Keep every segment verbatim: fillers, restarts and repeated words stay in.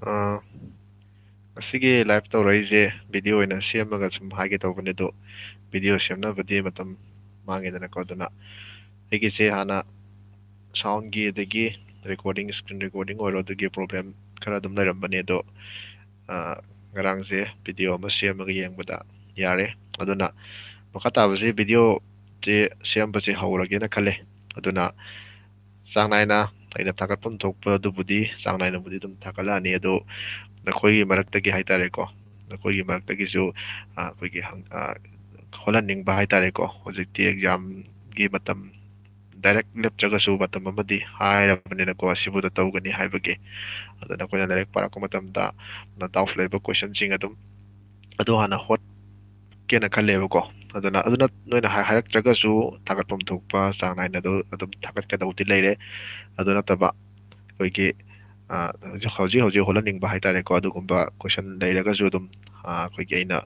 ꯑꯥ, ꯉꯁꯤꯒꯤ live ꯇꯧꯔꯛꯏꯁꯦ video ꯑꯣꯏꯅ ꯁꯦꯝꯃꯒ ꯁꯨꯝ ꯍꯥꯏꯒꯦ ꯇꯧꯕꯅꯦ, ꯑꯗꯣ video ꯁꯦꯝꯅꯕꯗꯤ ꯃꯇꯝ ꯃꯥꯡꯉꯦꯗꯅꯀꯣ꯫ ꯑꯗꯨꯅ ꯑꯩꯒꯤꯁꯦ ꯍꯥꯟꯅ soundꯒꯤ, ꯑꯗꯒꯤ recording, screen recording ꯑꯣꯏꯔꯣ, ꯑꯗꯨꯒꯤ problem ꯈꯔ ꯑꯗꯨꯝ ꯂꯩꯔꯝꯕꯅꯦ, ꯑꯗꯣ, ꯑꯥ, ꯉꯔꯥꯡꯁꯦ video ꯑꯃ ꯁꯦꯝꯃꯒ ꯌꯦꯡꯕꯗ ꯌꯥꯔꯦ꯫ ꯑꯗꯨꯅ ꯃꯈꯥ ꯇꯥꯕꯁꯦ videoꯁꯦ ꯁꯦꯝꯕꯁꯦ ꯍꯧꯔꯒꯦꯅ ꯈꯜꯂꯦ꯫ ꯑꯗꯨꯅ ꯆꯥꯡ ꯅꯥꯏꯅ ꯑꯩꯅ ꯊꯥꯒꯠꯐꯝ ꯊꯣꯛꯄ ꯑꯗꯨꯕꯨꯗꯤ ꯆꯥꯡ ꯅꯥꯏꯅꯕꯨꯗꯤ ꯑꯗꯨꯝ ꯊꯥꯒꯠꯂꯛꯑꯅꯤ꯫ ꯑꯗꯣ ꯅꯈꯣꯏꯒꯤ ꯃꯔꯛꯇꯒꯤ ꯍꯥꯏꯇꯥꯔꯦꯀꯣ, ꯅꯈꯣꯏꯒꯤ ꯃꯔꯛꯇꯒꯤꯁꯨ, ꯑ, ꯑꯩꯈꯣꯏꯒꯤ ꯍꯪ-, ꯑ, ꯍꯣꯠꯍꯟꯅꯤꯡꯕ ꯍꯥꯏꯇꯥꯔꯦꯀꯣ, ꯍꯧꯖꯤꯛꯇꯤ examꯒꯤ ꯃꯇꯝ direct ꯂꯦꯞꯇ꯭ꯔꯒꯁꯨ ꯃꯇꯝ ꯑꯃꯗꯤ ꯍꯥꯏꯔꯕꯅꯤꯅꯀꯣ, ꯑꯁꯤꯕꯨꯗ ꯇꯧꯒꯅꯤ ꯍꯥꯏꯕꯒꯤ꯫ ꯑꯗꯨꯅ ꯑꯩꯈꯣꯏꯅ ꯂꯥꯏꯔꯤꯛ ꯄꯥꯔꯛꯄ ꯃꯇꯝꯗ doubt ꯂꯩꯕ questionꯁꯤꯡ ꯑꯗꯨꯝ ꯑꯗꯨ ꯍꯥꯟꯅ ꯍꯣꯠꯀꯦꯅ ꯈꯜꯂꯦꯕꯀꯣ꯫ ꯑꯗꯨꯅ, ꯑꯗꯨꯅ ꯅꯣꯏꯅ ꯍꯥꯏ-, ꯍꯥꯏꯔꯛꯇ꯭ꯔꯒꯁꯨ ꯊꯥꯒꯠꯐꯝ ꯊꯣꯛꯄ ꯆꯥꯡ ꯅꯥꯏꯅ ꯑꯗꯨ ꯑꯗꯨꯝ ꯊꯥꯒꯠꯀꯗꯧꯗꯤ ꯂꯩꯔꯦ꯫ ꯑꯗꯨ ꯅꯠꯇꯕ ꯑꯩꯈꯣꯏꯒꯤ, ꯑ, ꯍꯧꯖꯤꯛ, ꯍꯧꯖꯤꯛ ꯍꯧꯖꯤꯛ ꯍꯣꯠꯍꯟꯅꯤꯡꯕ ꯍꯥꯏꯇꯥꯔꯦꯀꯣ, ꯑꯗꯨꯒꯨꯝꯕ question ꯂꯩꯔꯒꯁꯨ ꯑꯗꯨꯝ, ꯑ, ꯑꯩꯈꯣꯏꯒꯤ ꯑꯩꯅ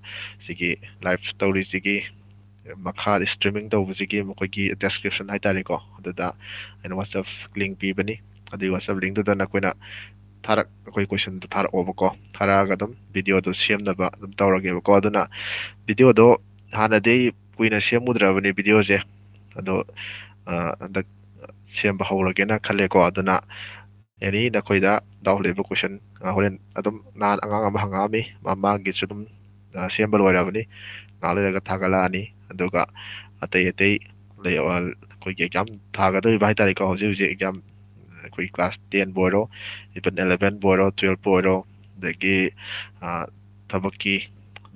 ꯁꯤꯒꯤ live ꯇꯧꯔꯤꯁꯤꯒꯤ ꯃꯈꯥ streaming ꯇꯧꯕꯁꯤꯒꯤ ꯃꯈꯣꯏꯒꯤ description ꯍꯥꯏꯇꯥꯔꯦꯀꯣ, ꯑꯗꯨꯗ ꯑꯩꯅ WhatsApp link ꯄꯤꯕꯅꯤ꯫ ꯑꯗꯨꯒꯤ WhatsApp linkꯗꯨꯗ ꯅꯈꯣꯏꯅ ꯊꯥꯔꯛ-, ꯑꯩꯈꯣꯏ questionꯗꯣ ꯊꯥꯔꯛꯑꯣꯕꯀꯣ꯫ ꯊꯥꯔꯛꯑꯒ ꯑꯗꯨꯝ videoꯗꯣ ꯁꯦꯝꯅꯕ ꯑꯗꯨꯝ ꯇꯧꯔꯒꯦꯕꯀꯣ꯫ ꯑꯗꯨꯅ videoꯗꯣ ꯍꯥꯟꯅꯗꯤ ꯑꯩ ꯀꯨꯏꯅ ꯁꯦꯝꯃꯨꯗ꯭ꯔꯕꯅꯤ videoꯁꯦ, ꯑꯗꯣ, ꯑ, ꯍꯟꯗꯛ ꯁꯦꯝꯕ ꯍꯧꯔꯒꯦꯅ ꯈꯜꯂꯦꯀꯣ꯫ ꯑꯗꯨꯅ any ꯅꯈꯣꯏꯗ doubt ꯂꯩꯕ question, ꯑ, ꯍꯣꯔꯦꯟ ꯑꯗꯨꯝ ꯅꯍꯥꯟ ꯑꯉꯥꯡ ꯑꯃ ꯍꯪꯉꯛꯑꯝꯃꯤ, ꯃꯥ-, ꯃꯥꯒꯤꯁꯨ ꯑꯗꯨꯝ, ꯑ, ꯁꯦꯝꯕ ꯂꯣꯏꯔꯕꯅꯤ, ꯉꯥꯏꯍꯥꯛ ꯂꯩꯔꯒ ꯊꯥꯒꯠꯂꯛꯑꯅꯤ꯫ ꯑꯗꯨꯒ ꯑꯇꯩ ꯑꯇꯩ ꯂꯩ-, ꯑ, ꯑꯩꯈꯣꯏꯒꯤ exam ꯊꯥꯒꯗꯧꯔꯤꯕ ꯍꯥꯏꯇꯥꯔꯦꯀꯣ, ꯍꯧꯖꯤꯛ ꯍꯧꯖꯤꯛ exam ꯑꯩꯈꯣꯏ class tenꯕꯨ ꯑꯣꯏꯔꯣ, even elevenꯕꯨ ꯑꯣꯏꯔꯣ, twelveꯄꯨ ꯑꯣꯏꯔꯣ, ꯑꯗꯒꯤ, ꯑ, ꯊꯕꯛꯀꯤ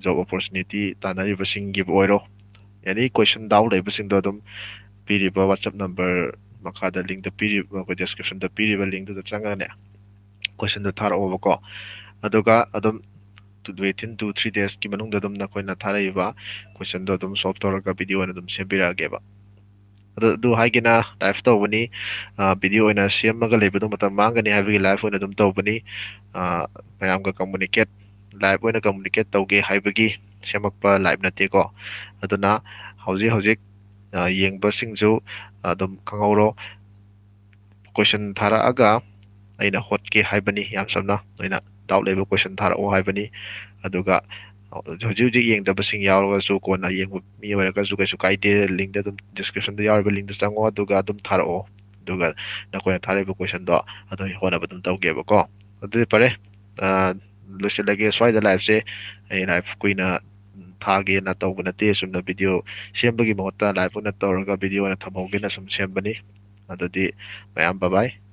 job opportunity ꯇꯥꯟꯅꯔꯤꯕꯁꯤꯡꯒꯤꯕꯨ ꯑꯣꯏꯔꯣ, any question doubt ꯂꯩꯕꯁꯤꯡꯗꯣ ꯑꯗꯨꯝ ꯄꯤꯔꯤꯕ WhatsApp number ꯃꯈꯥꯗ linkꯇ ꯄꯤꯔꯤꯕ, ꯑꯩꯈꯣꯏ descriptionꯗ ꯄꯤꯔꯤꯕ linkꯇꯨꯗ ꯆꯪꯉꯒꯅꯦ, questionꯗꯣ ꯊꯥꯔꯛꯑꯣꯕꯀꯣ꯫ ꯑꯗꯨꯒ ꯑꯗꯨꯝ two, within two, three daysꯀꯤ ꯃꯅꯨꯡꯗ ꯑꯗꯨꯝ ꯅꯈꯣꯏꯅ ꯊꯥꯔꯛꯏꯕ questionꯗꯣ ꯑꯗꯨꯝ solve ꯇꯧꯔꯒ video ꯑꯣꯏꯅ ꯑꯗꯨꯝ ꯁꯦꯝꯕꯤꯔꯛꯑꯒꯦꯕ꯫ ꯑꯗꯨ, ꯑꯗꯨ ꯍꯥꯏꯒꯦꯅ live ꯇꯧꯕꯅꯤ꯫ ꯑ, video ꯑꯣꯏꯅ ꯁꯦꯝꯃꯒ ꯂꯩꯕꯗꯣ ꯃꯇꯝ ꯃꯥꯡꯒꯅꯤ ꯍꯥꯏꯕꯒꯤ live ꯑꯣꯏꯅ ꯑꯗꯨꯝ ꯇꯧꯕꯅꯤ꯫ ꯑ, ꯃꯌꯥꯝꯒ communicate, live ꯑꯣꯏꯅ communicate ꯇꯧꯒꯦ ꯍꯥꯏꯕꯒꯤ ꯁꯦꯝꯃꯛꯄ live ꯅꯠꯇꯦꯀꯣ꯫ ꯑꯗꯨꯅ ꯍꯧꯖꯤꯛ ꯍꯧꯖꯤꯛ, ꯑ, ꯌꯦꯡꯕꯁꯤꯡꯁꯨ ꯑꯗꯨꯝ ꯈꯪꯍꯧꯔꯣ꯫ Question ꯊꯥꯔꯛꯑꯒ ꯑꯩꯅ ꯍꯣꯠꯀꯦ ꯍꯥꯏꯕꯅꯤ꯫ ꯌꯥꯝ ꯁꯝꯅ ꯅꯣꯏꯅ doubt ꯂꯩꯕ question ꯊꯥꯔꯛꯑꯣ ꯍꯥꯏꯕꯅꯤ꯫ ꯑꯗꯨꯒ ꯍꯧꯖꯤꯛ ꯍꯧꯖꯤꯛ ꯌꯦꯡꯗꯕꯁꯤꯡ ꯌꯥꯎꯔꯒꯁꯨ ꯀꯣꯟꯅ ꯌꯦꯡꯕ ꯃꯤ ꯑꯣꯏꯔꯒꯁꯨ ꯀꯩꯁꯨ ꯀꯥꯏꯗꯦ꯫ Link ꯇ ꯑꯗꯨꯝ description ꯗ ꯌꯥꯎꯔꯤꯕ link ꯇ ꯆꯪꯉꯣ, ꯑꯗꯨꯒ ꯑꯗꯨꯝ ꯊꯥꯔꯛꯑꯣ꯫ ꯑꯗꯨꯒ ꯅꯈꯣꯏꯅ ꯊꯥꯔꯛꯏꯕ question ꯗꯣ ꯑꯗꯨ ꯑꯩ ꯍꯣꯠꯅꯕ ꯑꯗꯨꯝ ꯇꯧꯒꯦꯕꯀꯣ꯫ ꯑꯗꯨꯗꯤ ꯐꯔꯦ, ꯑ, ꯂꯣꯏꯁꯤꯜꯂꯒꯦ ꯁ꯭ꯋꯥꯏꯗ live ꯁꯦ꯫ ꯑꯩ live ꯀꯨꯏꯅ ꯊꯥꯒꯦꯅ ꯇꯧꯕ ꯅꯠꯇꯦ, ꯆꯨꯝꯅ video ꯁꯦꯝꯕꯒꯤ ꯃꯍꯨꯠꯇ live ꯑꯣꯏꯅ ꯇꯧꯔꯒ video ꯑꯣꯏꯅ ꯊꯝꯍꯧꯒꯦꯅ ꯁꯨꯝ ꯁꯦꯝꯕꯅꯤ꯫ ꯑꯗꯨꯗꯤ ꯃꯌꯥꯝ bye bye꯫